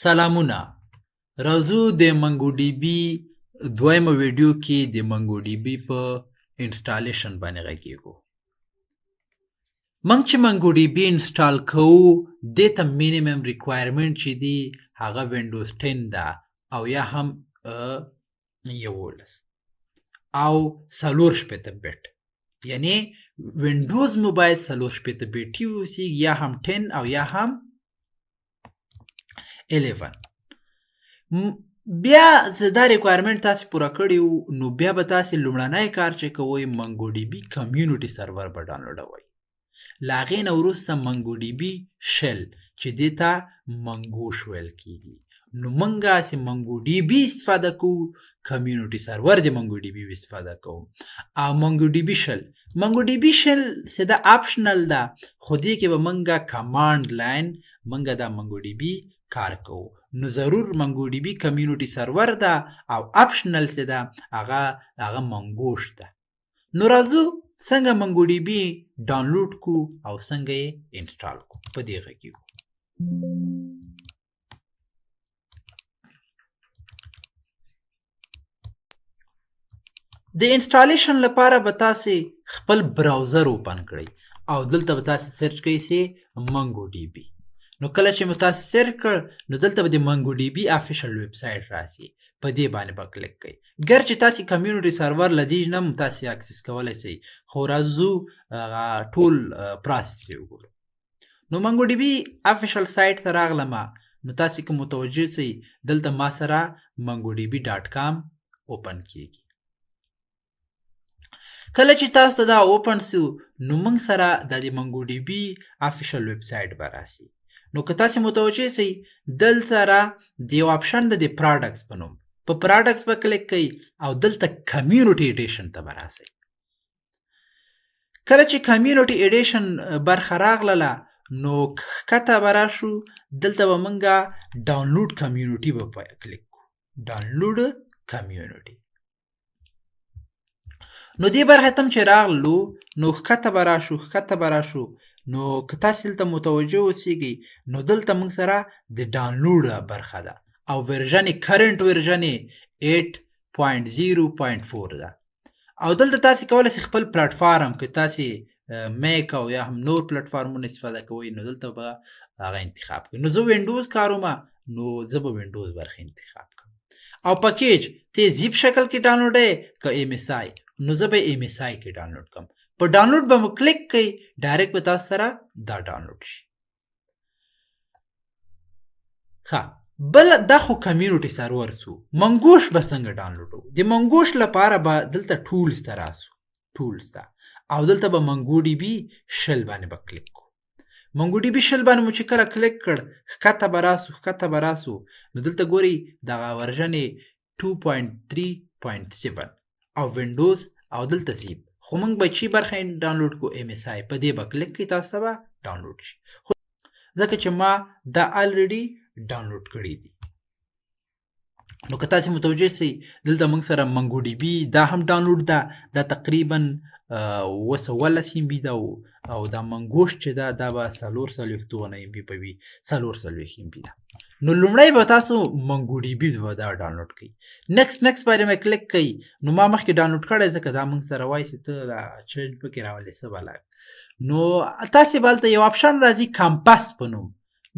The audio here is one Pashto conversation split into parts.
سلامونه، راځو د منګو ډي بي دویمه ویډیو کې د منګو ډي بي په installation باندې غږیږو. موږ چې منګو ډي بي install کوو، دې ته minimum requirement چې دی هغه وینډوز 10 ده او یا هم 11 او 64 bit، یعنی وینډوز مو باید 64 bit ي اوسي، یا هم 10 او یا هم 11. بیا چې دا requirement تاسې پوره کړی، نو بیا به تاسې لومړنی کار چې کوئ، منګو ډي بي community server به ډاونلوډوئ. له هغې نه وروسته منګو ډي بي shell چې دې ته منګوش ویل کیږي. نو مونږه چې منګو ډي بي استفاده کوو، community server د منګو ډي بي استفاده کوو او منګو ډي بي shell. منګو ډي بي shell چې دا optional ده، خو دې کې به مونږه command line مونږه دا منګو ډي بي کار کوو. نو ضرور منګو ډي بي community server ده او optional څه ده هغه منګوش ده. نو راځو څنګه منګو ډي بي ډاونلوډ کو او څنګه یې install کو، په دې غږیږو. د installation لپاره به تاسې خپل browser open کړئ او دلته به تاسې search کړئ چې منګو ډي بي. نو کله چې مو تاسې search کړ، نو دلته به د منګو ډي بي official website راسي، په دې باندې به کلیک کړئ. ګر چې تاسې community server له دې نه هم تاسې access کولی شئ، خو راځو هغه ټول process یې وګورو. نو منګو ډي بي official site ته راغلم. نو تاسې که متوجه شئ، دلته ما سره منګو ډي بي dot com open کیږي. کله چې تاسو ته دا open سو، نو موږ سره د منګو ډي بي official website به راسي. نو که تاسو متوجه شئ، دلته سره د یو option د products په نوم، په products به کلیک کړئ او دلته community edition ته به راسئ. کله چې community edition برخه راغلله، نو ښکته به راشو، دلته به مونږه download community به کلیک کو، download community. نو دې برخې ته چې راغلو، نو ښکته به راشو، ښکته به راشو. نو که تاسې دلته متوجه اوسیږئ، نو دلته موږ سره د ډاونلوډ برخه ده او version، current version 8.0.4 ده. او دلته تاسې کولی شئ خپل پلټفارم، که تاسې میک او یا هم نور پلټفارمونه استفاده کوئ، نو دلته به هغه انتخاب کړئ. نو زه وینډوز کاروم، نو زه به وینډوز برخه انتخاب کړم. او package ته zip شکل کې ډاونلوډ دی که MSI؟ نو زه به MSI کې ډاونلوډ کړم. په ډاونلوډ به مو کلیک کړئ، direct به تاسو سره دا ډاونلوډ شي. ښه، بل دا خو community server سو. منګوش به څنګه ډاونلوډو؟ د منګوش لپاره به دلته tools ته راسو، tools ته، او دلته به منګو ډي بي shell باندې به کلیک کو. منګو ډي بي shell باندې مو چې کله کلیک کړ، ښکته به راسو، ښکته به راسو. نو دلته ګورئ دغه version 2.3.7 او وینډوز او دلته zip، خو موږ به چې برخه ډاونلوډ کو MSI، په دې به کلیک کړئ، تاسو به ډاونلوډ شي. خو ځکه چې ما دا already ډاونلوډ کړی دي، نو که تاسو متوجه شئ، دلته موږ سره منګو ډي بي دا هم ډاونلوډ ده، دا تقریبا 710 MB ده. او دا منګوش چې ده، دا به 44 دونه MB به وي، 44 MB ده. نو لومړی به تاسو منګو ډي بي به دا ډاونلوډ کړئ. next next باندې مې کلیک کړئ. نو ما مخکې ډاونلوډ کړی، ځکه دا موږ سره وایي چې ته دا change پکې راولې څه بلا. نو تاسې به هلته یو option راځي Compass په نوم،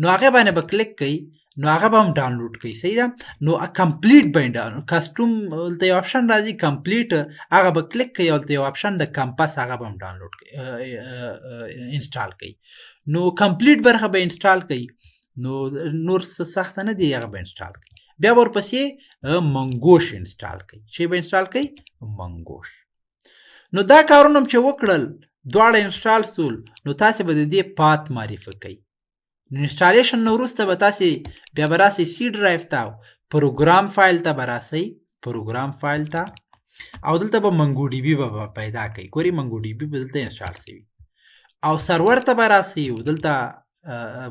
نو هغه باندې به کلیک کړئ، نو هغه به هم ډاونلوډ کړئ. صحیح ده. نو complete به ډاونلوډ، custom، هلته یو option راځي complete، هغه به کلیک کړئ. هلته یو option د Compass، هغه به هم ډاونلوډ کړئ، install کړئ. نو complete برخه به install کړئ، نو نور څه سخته نه دی، هغه به install کړئ. بیا ورپسې منګوش install کړئ. چې به install کړئ منګوش، نو دا کارونه چې وکړل، دواړه install سول، نو تاسې به د دې path معرفي کړئ. نو installation نه وروسته به تاسې بیا به راسئ C drive ته، program file ته به راسئ، program file ته، او دلته به منګو ډي بي به پیدا کړئ. ګورئ، منګو ډي بي به دلته install سوي. او سرور ته به راسئ او دلته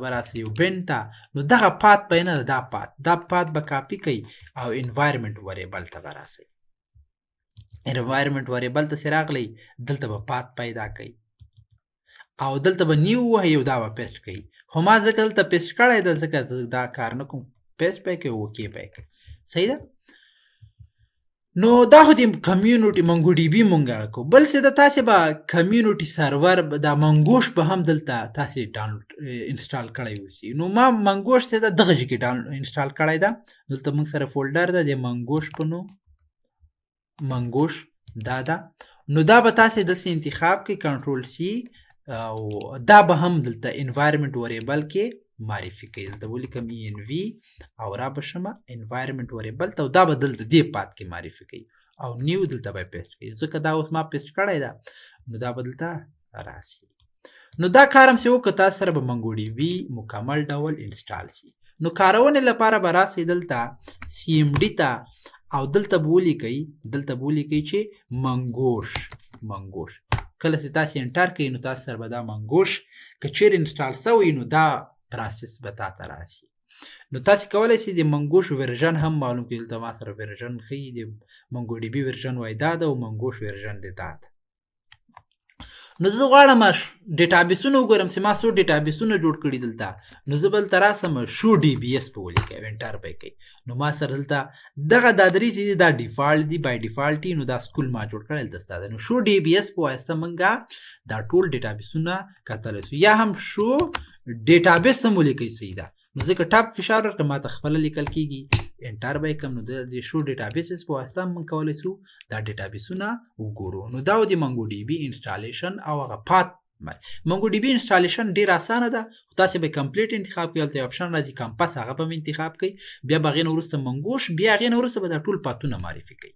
به راسئ او bin ته. نو دغه path به نه، دا path، دا path به کاپي کړئ او environment variable ته به راسئ. environment variable ته چې راغلی، دلته به path پیدا کړئ او دلته به new وهئ او دا به paste کړئ. خو ما ځکه دلته paste کړی ده، ځکه زه دا کار نه کوم. paste به کوي، okay به کوي. صحیح ده. نو دا خو د community MongoDB مونږ کو. بل څه د تاسو به community server، دا Mongoose به هم دلته تاسو download install کړی اوسي. نو ما Mongoose څه دغه ځای کې down install کړی دا. دلته مونږ سره folder ده د Mongoose په نوم، Mongoose دا ده. نو دا به تاسو دلته انتخاب کړئ، control C، او دا به هم دلته environment variable کې معرفي کوي. دلته ولیکم env او را به شمه environment variable ته، او دا به دلته دې path کې معرفي کوي، او new دلته به paste کوي، ځکه دا اوس ما paste کړی ده، نو دا به دلته راسي. نو دا کار هم چې وکړه، تاسو سره به MongoDB مکمل ډول install شي. نو کارونې لپاره به راسئ دلته CMD ته، او دلته به ولیکئ چې Mongoose. Mongoose کله چې تاسو enter کوئ، نو تاسو سره به دا Mongoose که چیرې install سوی، نو دا process به تاته راسي. نو تاسو کولای شئ د Mongoose version هم معلوم کړئ. دلته ما سره version ښیي، د MongoDB version وای دا ده او Mongoose version دی دا ده. نو زه غواړم database ونه وګورم چې ما څو database ونه جوړ کړي دلته. نو زه بل ته راسم، show dbs په ولیکم، enter به کوي. نو ما سره دلته دغه دا درې چې دا default دي، by default. نو دا school ما جوړ کړی دلته ستا. نو show dbs په واسطه مونږه دا ټول database ونه کتلی سو، یا هم show database هم ولیکئ، صحیح ده. نو ځکه tab فشار ورکړم، ماته خپله لیکل کیږي، enter به یې کړم. نو د show databases په واسطه موږ کولی سو دا database ونه وګورو. نو دا و د MongoDB installation او هغه path. MongoDB installation ډیر اسانه ده، خو تاسو به complete انتخاب کړئ. هلته option راځي Compass، هغه به انتخاب کړئ، بیا به هغې نه وروسته Mongoose، بیا هغې نه وروسته به دا ټول path ونه معرفي کوي.